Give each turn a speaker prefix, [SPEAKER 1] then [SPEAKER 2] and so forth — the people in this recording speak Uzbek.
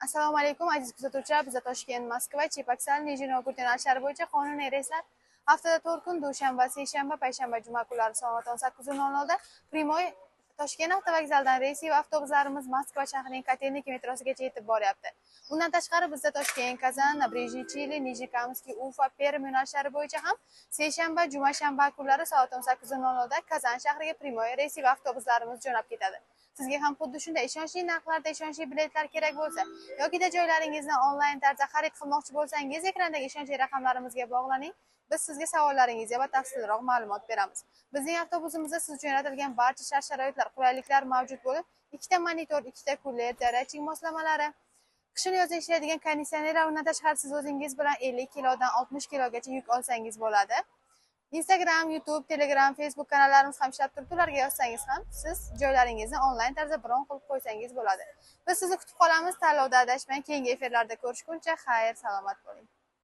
[SPEAKER 1] Assalomu alaykum, aziz kuzatuvchilar. Bizda Toshkent, Moskva, Cheboksary, Nijniy Novgorod yo'nalishlari bo'yicha qonuniy reyslar haftada 4 kun, dushanba, seshanba, payshanba, juma kunlari soat 18:00 da прямой Toshkent avtovokzalidan reysi va avtobuslarimiz Moskva shahrining Kotelniki metrosigacha yetib boryapti. Undan tashqari bizda Toshkent, Kazan, Nabережные Челны, Nijnekamskiy, Ufa, Perm yo'nalishlari bo'yicha ham seshanba, juma, shanba kunlari soat 18:00 da Kazan shahriga прямой reysi va avtobuslarimiz jo'nab ketadi. Sizga ham xuddi shunday ishonchli narxlarda ishonchli biletlar kerak bo'lsa yokida joylaringizni onlayn tarzda xarid qilmoqchi bo'lsangiz, ekrandagi ishonchli raqamlarimizga bog'laning. Biz sizga savollaringizga batafsilroq ma'lumot beramiz. Bizning avtobusimizda siz uchun yaratilgan barcha shart-sharoitlar, qulayliklar mavjud bo'lib, ikkita monitor, ikkita kuler, горячий moslamalari, qishin yozin ishlaydigan konditsionerlar, undan tashqari siz o'zingiz bilan 50 kilodan 60 kilogacha yuk olsangiz bo'ladi. Instagram, YouTube, Telegram, Facebook kanallarimiz ham ishlab turibdi. Ularga yozsangiz ham siz joylaringizni onlayn tarzda bron qilib qo'ysangiz bo'ladi. Biz sizni kutib qolamiz. Tanlovda adashmang. Keyingi efirlarda ko'rishguncha xayr, salomat bo'ling.